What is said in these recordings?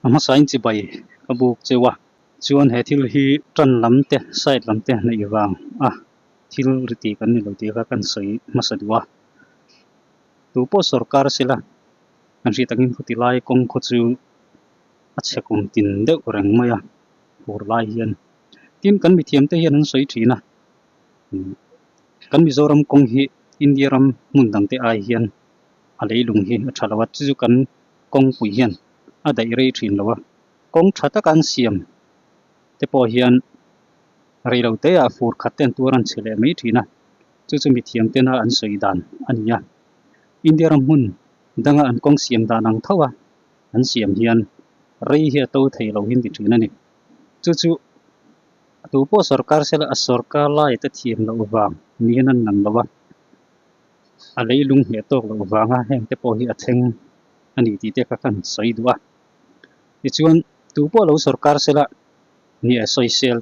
A hmasa in chibai ka buk cheu a, chuan he thil hi tan lam te side lam te neih vang a thil ri tih kan ni lo tih kha kan sawi hmasa duh a. Tu pawh sorkar sela kan hriat angin khuti lai kawng khaw chu a chhe kum tin deuh reng mai a fur lai hian. Tin kan mithiam te hian an sawi thin a, kan Mizoram kawng hi India ram hmun dang te ai hian a leilung hi a tha lo a, chu chu kan kawngpui hian a daih rei thin lo a, kawng tha taka an siam te pawh hian rei lo te ah fur khat te an tuar an chhe leh mai thin a, chu chu mithiam tena an sawi dan a ni a. India ram hmun danga an kawng siam dan ang tho a an siam hian rei hi a to thei lo hi an ti thin a ni. Chu chu tu pawh sorkar sela a sorkar lai te thiam loh vang niin an lang lo a. A leilung hneh tawk loh vanga heng te pawh hi a thleng a ni tih te kha kan sawi duh a. Tichuan tu pawh lo sorkar sela nia sawisel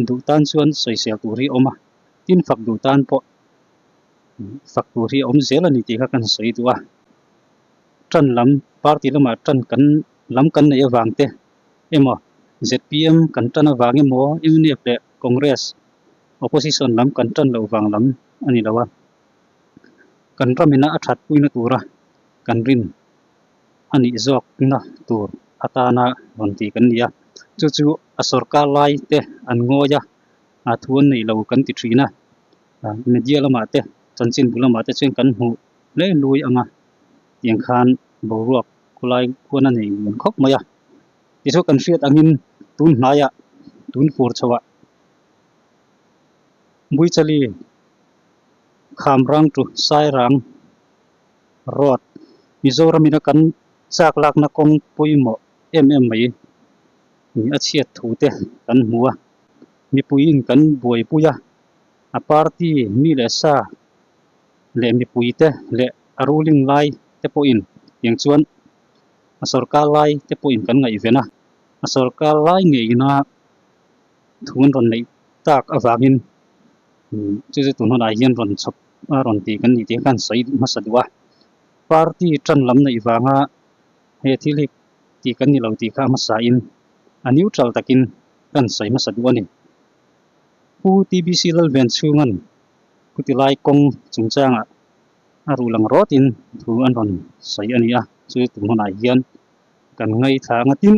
duh tan chuan sawisel tur hi a awm a, tin fak duh tan pawh fak tur hi a awm zel a ni tih kha kan sawi duh a. Tan lam party lamah tan kan lam kan neih avang te emaw zpm kan tan avang emaw mnf leh Congress Opposition lam kan tan loh vang lam a ni lo a, kan ramina a that puina tura kan rin a nih zawkna tur atana rawn ti kan ni a, chu chu a sorkar lai te an ngawi a, a thu an nei lo kan ti thin a, media lamah te chanchinbu lamah te chuan kan hmuh hle lui ang a, tiang khan boruak khawlai khuan a nei nuam khawp mai a, tichuan kan hriat angin tun hnaiah tun fur chhoah. Buichali Khamrang to Sairang road Mizoram ina kan chak lakna kawng pawimawh em em mai a chhiat thu te kan hmu a, mipuiin kan buaipui a, a party mi leh sa leh mipui te leh a ruling lai te pawhin tiang chuan a sorkar lai te pawhin kan ngaihven a, a sorkar lai ngeiin a. Thu an rawn neih tak avangin chu chu tun hunah hian rawn chhawp a rawn ti kan ni tih kha an sawi hmasa duh a. Party tan lam neih vanga he thil hi ti kan ni lo tih kha hmasa in a neutral takin kan sawi hmasa duh a ni. Pu TBC Lalven chhungan chuti lai kawng chungchangah a ruh lang rawtin thu an rawn sawi a ni a, chu tun hunah hian kan ngaithla anga tin.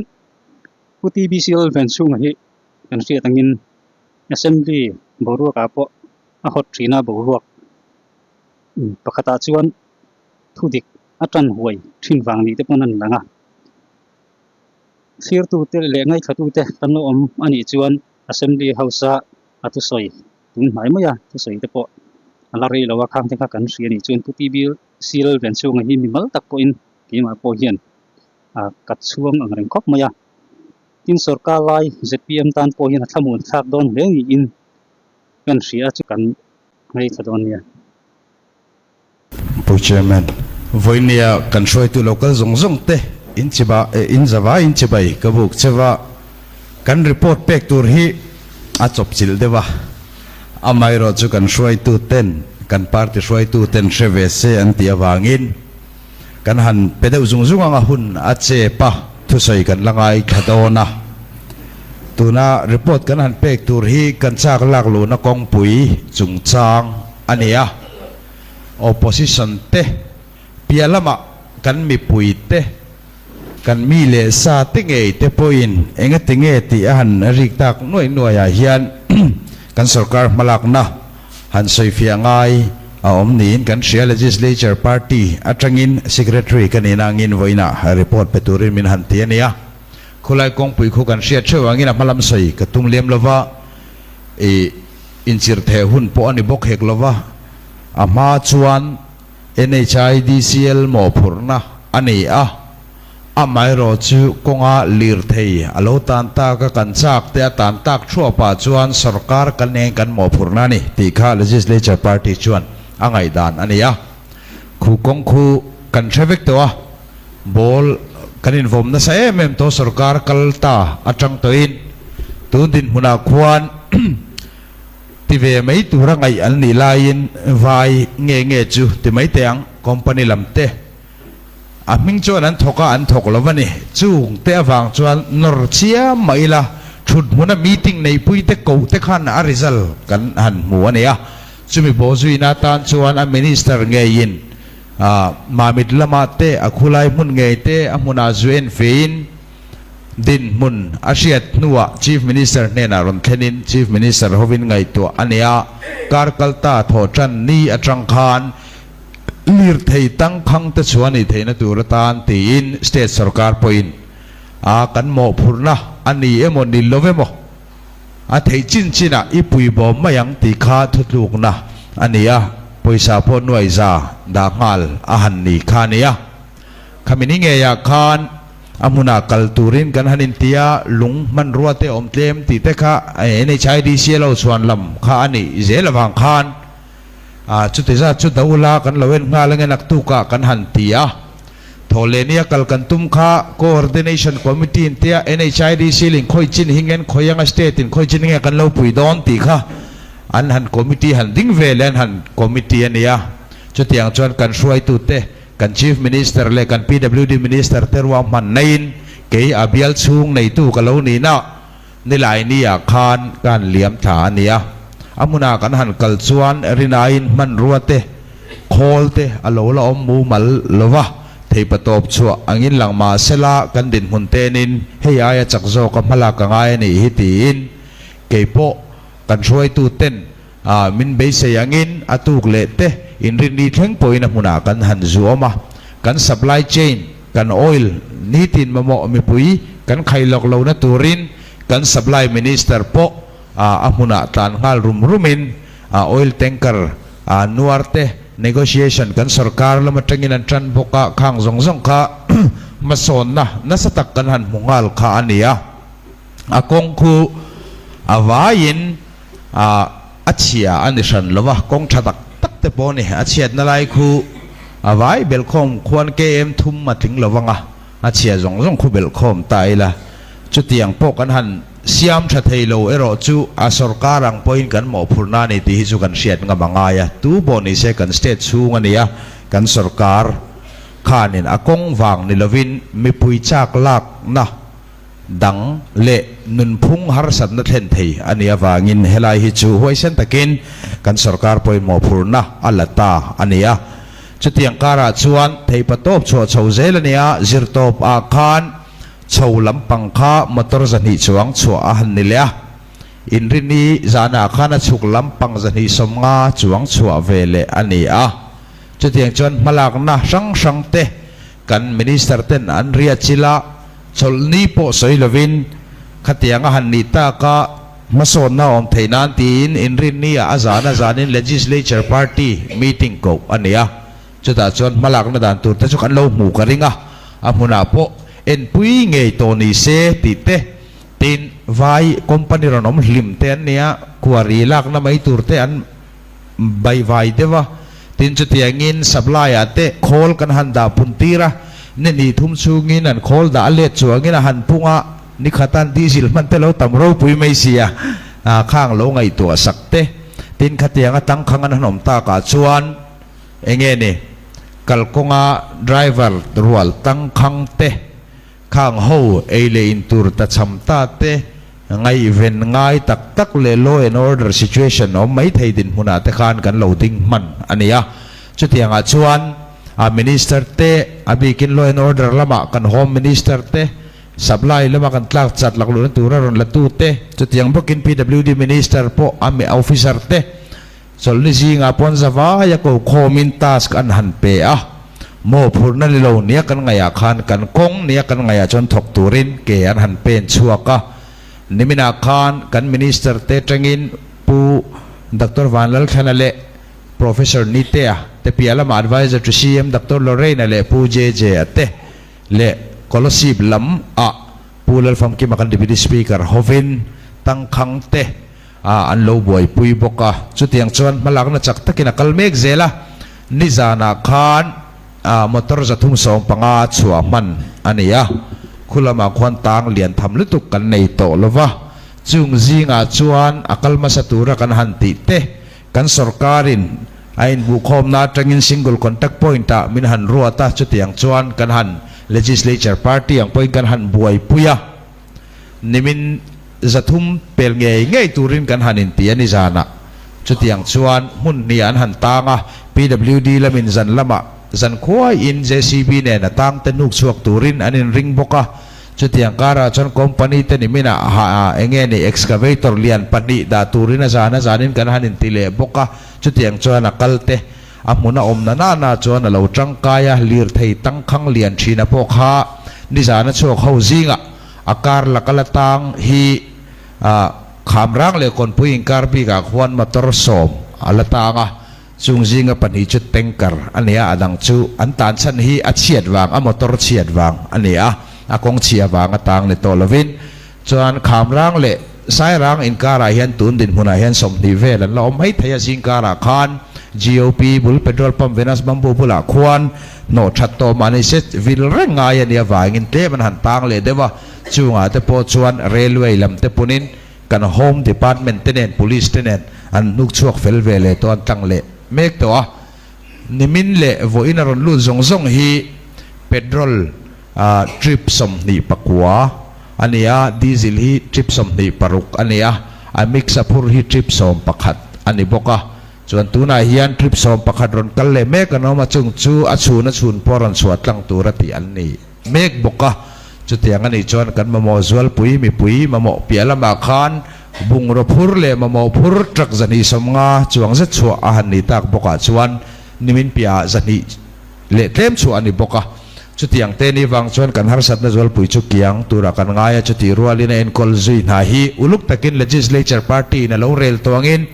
Pu TBC Lalven chhunga hi kan hriat angin Assembly boruakah pawh a hawt thin a, boruak pakhatah chuan thudik a tan huai thin vang ni te pawn a ni lang a. Thlirtute leh ngaithlatute kan lo awm a nih chuan Assembly House-a a thusawi tun hnai mai a, thusawi te pawh a la rei lo a, khang te kha kan hria a nih chuan Pu TBC Lalven chhunga hi mimal tak pawhin keimah pawh hian a ka chhuang ang reng khawp mai a. Tin sorkar lai zpm tan pawh hian a thlamuan thlak dawn hle niin kan hria a chu kan ngaithla dawn nia. Pu Chairman, vawinia kan hruaitu lo kal zawng zawng te in chiba in zava in chibai ka buk cheva kan report pek tur hi a chawp chilh deuh a, amaherawh chu kan hruaitu ten kan party hruaitu ten hre ve se an tih avangin Kan han pe deuh zung zung ang a hun a chep a, thusawi kan la ngaithla dawn a. Tuna report kan han pek tur hi kan chak lak luhna kawngpui chungchang a ni a. Opposition te piah lamah kan mipui te, kan mi leh sa te ngei te pawhin engati nge tih a han rik tak nuaih nuaihah hian kan sorkar hmalakna Han sawifiah ngai a awm niin kan hria. Legislature Party atangin Secretary ka nihna angin vawiinah report pe turin min han ti a nia. Khulai kawngpui khu kan hriat theuh angin a hmalam sawi ka tum liam lova, i inchirh theh hun pawh a ni bawk hek lova, a hma chuan NHIDCL mawhphurhna a ni a. Amaherawh chu kawnga lirthei a lo tan tak a, kan chak te a tan tak thuah pah chuan sorkar kan eng kan mawhphurhna a ni tih kha Legislature Party chuan a ngaihdan a ni a. Khu kawng khu kan hre vek tawh a, ball kan invawm nasa em em tawh sorkar kal ta atang tawhin tun dinhmunah khuan ti ve mai tura ngaih an nih laiin vai nge nge chu ti mai teh ang company lam te. A hming chuan an thawk a, an thawk lo a ni. Chung te avang chuan nawr chiam mah ila, thut hmuna meeting neihpui te koh te khan a result kan han hmu a ni a. Chumi bawhzuina atan chuan a minister ngeiin Mamit lamah te, a khulai hmun ngei te a hmunah zu en fein dinhmun a hriat hnuah Chief Minister hnenah rawn thlenin Chief Minister hovin ngaihtuah a ni a, kar kalta thawh tan ni atang khan lirthei tangkhang te chhuah a nih theihna tur atan tiin State sorkar pawhin a kan mawhphurhna a ni emaw ni lo emaw a theih chin chinah i pui bawm mai ang tih kha thutlukna a ni a, pawisa pawh nuai za dah nghal a han ni kha a ni a. Khami ni ngeiah khan a hmunah kal turin kan han inti a, lung hmanrua te awm tlem tih te kha NHIDC a lo chhuan lam kha a nih zel avang khan chuti zat chu Daula kan lo en nghal ange naktukah kan han ti a. Thawhlehnia kal kan tum kha Coordination Committee in tia NHIDC lin khawi chin hi ngen khawi anga state in khawi chin nge kan lo pui dawn tih kha an han committee han ding ve leh an han committee a nia. Chutiang chuan kan hruaitute, kan Chief Minister leh kan PWD Minister te ruahman naiin kei a bial chhung neitu ka lo nihna Nilaini-ah khan ka han liam thla a nia. A hmunah kan han kal chuan rinaiin hmanrua te, khawl te a lo la awm mumal lo va, theipatawp chhuah angin lang mah sela kan dinhmun tenin hei aia chak zawka hmalak ka ngai a nih hi tiin kei pawh kan hruaitu ten min beisei angin a tuk leh te inrinni thleng pawhin a hmunah kan han zu awm a. Kan supply chain, kan oil nitin mamawh mipui kan khailawk lohna turin kan supply minister pawh a hmunah tlan nghal rum rumin oil tanker nuar te negotiation kan sorkar lam atangin an tan bawk a, khang zawng zawng kha hmasawnna nasa tak kan han hmu nghal kha a ni a. A kawng khu a vaiin a chhia a ni hran lo va, kawng tha tak tak te pawh a ni. A chhiatna lai khu a vai belhkhawm khuan KM thum a tling lo vang a, a chhia zawng zawng khu belhkhawm ta ila. Chutiang pawh kan han siam tha thei lo erawh chu a sorkar ang pawhin kan mawhphurhna a ni tih hi chu kan hriat ngam a ngai a. Tu pawh ni se kan state chhung a ni a, kan sorkar khanin a kawng vang ni lovin mipui chak lakna dang leh nunphung harsatna thlen thei a nih avangin helai hi chu huaisen takin kan sorkar pawimawh phurna a la ta a ni a. Chutiang karah chuan theipatawp chhuah chho zel a ni a, zirtawp ah khan chho lampang kha motor 200 chuang chhuah a han ni leh a, Inrini zanah khan a chhuk lampang 250 chuang chhuah ve leh a ni a. Chutiang chuan hmalakna hrang hrang te kan Minister ten an riah chil a, chawlhni pawh sawi lovin khatiang a han nih tak a, hmasawnna a awm theih nan tiin Inrinni ah a zan a zanin Legislature Party meeting koh a ni a. Chutah chuan hmalakna dan tur te chu kan lo hmuh ka ring a, a hmunah pawh enpui ngei tawh ni se tih te, tin vai company rawn awm hlim te an nia, quarry lakna mai tur te an bai vai deuh a, tin chutiangin supply ah te khawl kan han dah pun tir a, ni hnih thum chhungin an khawl dah a let chuangin a han pung a, ni khatan diesel hman te lo tam ropui mai sia, khang lo ngaihtuah sak te, tin khatianga tangkhang an han awm takah chuan. Enge ni, kalkawnga driver rual tangkhang te, khang ho ei leh in tur ta cham ta te, ngaihven ngai tak tak leh law and order situation awm mai thei dinhmunah te khan kan lo ding hman a ni a. Chutiangah chuan a minister te, a bikin law and order lamah kan home minister te, supply lama kan tlak chat lakluhna tura rawn la tu te, chutiang bawkin PWD minister pawh a officer te, Chawlhni zingah pawn zavaia ko khawmin task an han pe a, mawhphurhna ni lo nia kan ngaihah khan kan kawng nia kan ngaihah chuan thawk turin ke an han pen chhuak a. Niminah khan kan Minister te tangin Pu Doctor Vanlalthlana leh Professor Nitea te piah lamah Adviser to CM Doctor Lorraine-a leh Pu JJ-a te leh Kolasib lam ah Pu Lalfamkima kan Deputy Speaker hovin tangkhang te a an lo buaipui bawk a, chutiang chuan hmalakna chak takin a kal mek zel a, nizanah khan ah motor 315 chhuah hman a ni a, khu lamah khuan tang lian tham lutuk kan nei tawh lo va, chung zingah chuan a kal hmasa tura kan han tih te kan sorkarin. A inhmuhkhawmna atangin single contact point ah min han ruat a, chutiang chuan kan han legislature party ang pawhin kan han buaipui a, nimin zathum pel ngei ngei turin kan han inti a ni zanah. Chutiang chuan hmun hnih an han tang a, PWD lamin zan lamah zan khuaiin JCB nen a tang te hnuk chhuak turin an inring bawk a, Chutiang karah chuan company te nimin ah ha enge ni excavator lian pahnih dah turin a zan a zanin kan han inti leh bawk a, chutiang chuan a kal te a hmun a awm na nana chuan a lo tangkai a, lirthei tangkhang lian thina pawh kha nizan a chhuak ho zingah a kar laka la tang hi Khamrang leh Kawnpui inkar bikah khuan motor sawm a la tang a. Chung zinga pahnih chu tanker a ni a, a dang chu an tan chhan hi a chhiat vang, a motor chhiat vang a ni a, a kawng chhia vang a tang ni tawh lovin. Chuan Khamrang leh Sairang inkarah hian tun dinhmunah hian 20 vel an la awm mai thei a, zingkarah khan GOP bul petrol pump Venus Bamboo bulah khuan hnawh that tawh mah ni se vil reng ngai a nih avangin tlem an han tang leh deuh a, chungah te pawh chuan railway lam te punin Kan Home Department te nen Police te nen an hnuk chhuak fel ve leh tawh an tlang leh mek tawh a, nimin leh vawiin a rawn lut zawng zawng hi petrol trip 29 a ni a, diesel hi trip 26 a ni a, a mix a phur hi trip 11 a ni bawk a, chuan tunah hian trip 11 rawn kal leh mek an awm a, chung chu a chhun a chhun pawh rawn chhuah tlang tur a tih an ni. Mek bawk a, chutiang a nih chuan kan mamawh zualpui mipui mamawh piah lamah khan bungraw phur leh mamawh phur truck 250 chuang zet chhuah a han nih tak bawkah chuan nimin piahah 200 leh tlem chhuah a ni bawk a. Chutiang te ni vang chuan kan harsatna zualpui chu kiang turah kan ngai a, chutih rualin a enkawl zui hna hi uluk takin Legislature Party in a lo rel tawngin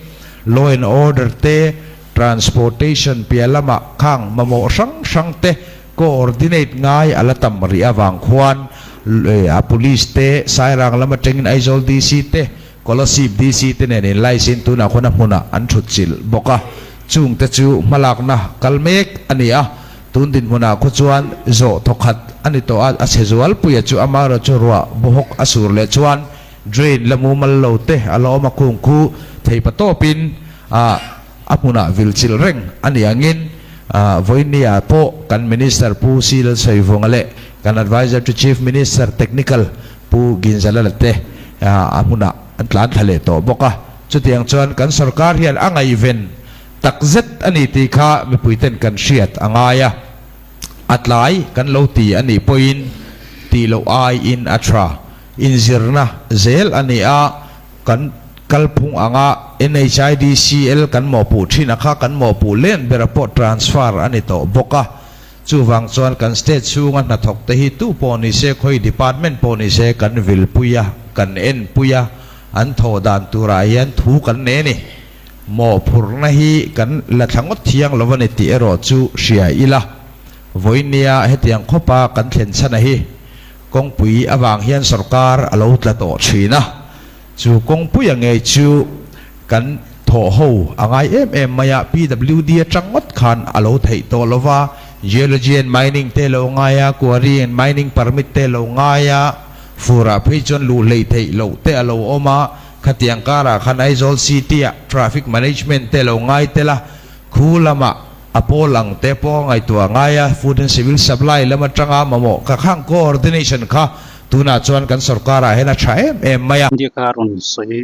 Law and Order te, Transportation piah lamah khang mamawh hrang hrang te Coordinate ngai a la tam rih avang khuan a Police te, Sairang lam atangin Aizawl DC te, Kolasib DC te nen inlaisin tunah khuan a hmunah an thut chilh bawk a. Chung te chu hmalakna kal mek a ni a, tun dinhmunah khu chuan zawh thawkhat a ni tawh a, a chhe zualpuia chu amaherawhchu ruah bawhawk a sur leh chuan drain la mumal lo te a la awm a, khung khu theipa tawpin a A hmunah vil chilh reng a ni angin vawinia pawh kan Minister Pu C Lalsawivawnga leh kan Adviser to Chief Minister Technical Pu Ginzalala te a hmunah an tlan thla leh tawh bawk a. Chutiang chuan kan sorkar hian a ngaihven takzet a ni tih kha mipuiten kan hriat a ngai a, a tlai kan lo ti a nih pawhin tih loh aiin a tha inzirna zel a ni a. Kan kalphung anga NHIDCL kan mawhpuh thin a kha kan mawhpuh len bera pawh transfer a ni tawh bawk a. Chuvang chuan kan state chhunga hnathawk te hi tu pawh ni se, khawi department pawh ni se kan vilpui a, kan enpui a, an thawh dan turah hian thu kan nei a ni. Mawhphurhna hi kan la thla ngawt thiang lo a ni tih erawh chu hria ila. Vawinia hetiang khawpa kan thlen chhan a hi kawngpui avang hian sorkar a lo tla tawh thin a. Chu kawngpuia ngei chu kan thawh ho a ngai em em mai a, PWD atang ngawt khan a lo theih tawh lo va, Geology and Mining te lo ngai a, Quarry and Mining Permit te lo ngai a, furah phei chuan luh hleih theih loh te a lo awm a, khatiang karah khan Aizawl City ah Traffic Management te lo ngai tel a, khu lamah a pawl ang te pawh a ngaihtuah a ngai a, Food and Civil Supply lam atanga mamawh ka khang coordination kha Tunah chuan kan sorkarah hian a tha em em mai a. India kha rawn sawi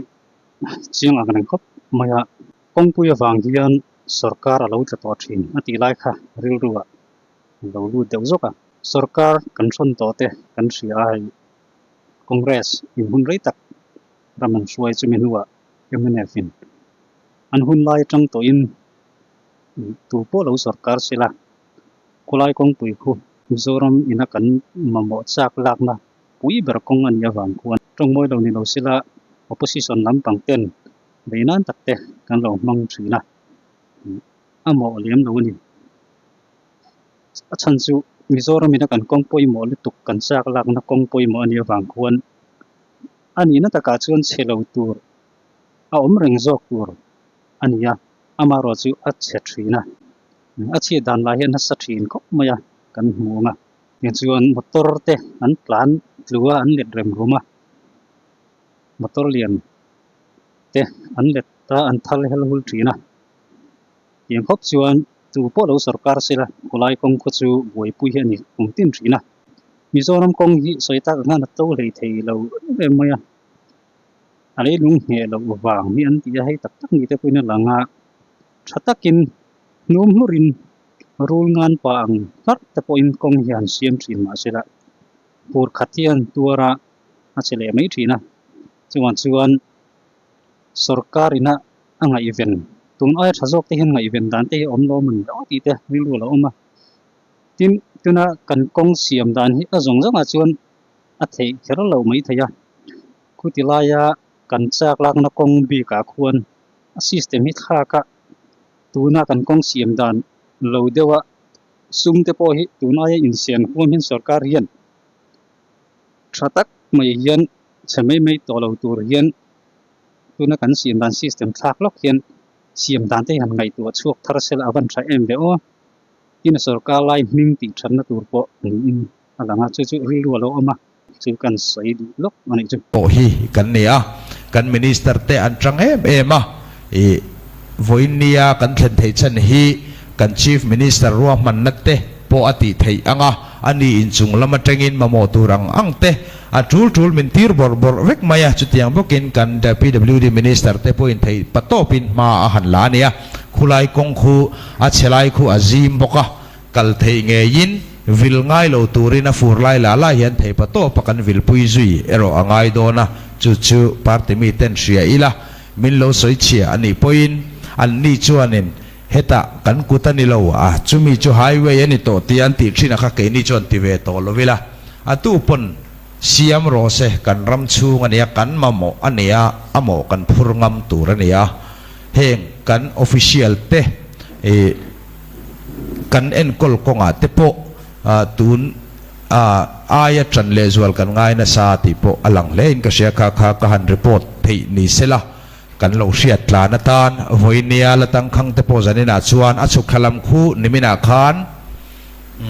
chiang ang reng khawp mai a, kawngpui avang hian sorkar a lo tla tawh thin a tih lai kha rilru ah a lo lut deuh zawk a. Sorkar kan hrawn tawh te kan hria a hei Congress in hun rei tak ram an hruai chumi hnuah mnf in an hun lai atang tawhin tu pawh lo sorkar sela khawlai kawngpui khu Mizoram ina kan mamawh chak lakna pui ber kawng a nih avang khuan tawngmawi lo ni lo sila opposition lampang ten bei nan tak te kan lo hmang thin a, a mawh lem lo a ni. A chhan chu Mizoram ina kan kawng pawimawh lutuk kan chak lakna kawng pawimawh a nih avang khuan a nihna takah chuan chhe lo tur a awm reng zawk tur a ni a, amaherawhchu chu a chhe thin a. A chhiat dan lah hian nasa thin khawp mai a kan hmu ang a tichuan motor te an tlan tlu a an let rem rum a motor lian te an let a an thal hel hul thin a. Tiang khawp chuan tu pawh lo sorkar sela khawlai kawng khaw chu buaipui hi a ni kum tin thin a. Mizoram kawng hi sawi tak ang hian a to hlei thei lo em em mai a. A leilung ngheh loh vang hi an ti a, hei tak tak ni te pawhin a lang a, tha takin hnum hlurin rul ngan pah ang hlarh te pawhin kawng hi han siam thin mahsela fur khat hi an tuar a, a che leh mai thin a. Chuvang chuan sorkar ina a ngaihven tun aia tha zawk te hian ngaihven dan te hi a awm lo a man lo tih te rilru a lo awm a. Tin, tuna kan kawng siam dan hi a zawng zawngah chuan a theih kher lo mai thei a, khuti laia kan chak lakna kawng bikah khuan a system hi thlak a, tuna kan kawng siam dan lo deuha sum te pawh hi tun aia insiam huam hian sorkar hian tha tak mai hian chhe mai mai tawh lo tur hian tuna kan siam dan system thlak lawk hian siam dan te hi han ngaihtuah chhuak thar sela a van tha em ve aw. Tin sorkar lai hming tih thatna tur pawh niin a lang a, chu chu rilru a lo awm a, chu kan sawi duh lawk a nih chu. Pawh hi kan ni a, kan Minister te an tang em em a, ih vawiin nia kan thlen theih chhan hi kan Chief Minister ruahmanna te pawh a tih theih ang a, a ni inchung lam atangin mamawh tur ang ang te a tul tul min tir bawrh bawrh vek mai a, chutiang bawkin kan PWD Minister te pawhin theih patawpin hma a han la a ni a, khulai kawng khu a chhe lai khu a zim bawk a. Kal theih ngeiin vil ngai lo turin a fur lai lah lah hian theipa tawpa kan vilpui zui erawh a ngai dawn a, chu chu party mi ten hria ila min lo sawi chhia a nih pawhin anni chuanin hetah kan kut a ni lo a, chumi chu highway a ni tawh tia an tih thin a kha keini chuan ti ve tawh lo ila, a tu pawn siam rawh se kan ram chhung a nia, kan mamawh a nia, a mawh kan phur ngam tur a nia, heng kan official te ih. Kan enkawl kawngah te pawh tun aia ṭan lehzual kan ngai nasa tih pawh a lang hle in ka hria. Kha kha ka han report theih ni sela kan lo hriat tlan atan vawinia la tangkhang te pawh zaninah chuan a chhuk thla lam khu niminah khan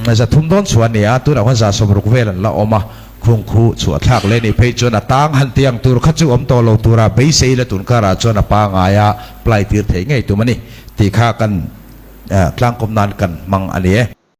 300 dawn chhuah a ni a, tunah khuan 60 vel an la awm a, khung khu chhuah thlak leh nih phei chuan a tang han ti ang tur kha chu awm tawh lo tura beisei la tun karah chuan a pangaia ply tir theih ngei tum a ni tih kha kan Tlangkawm nan kan hmang a ni e.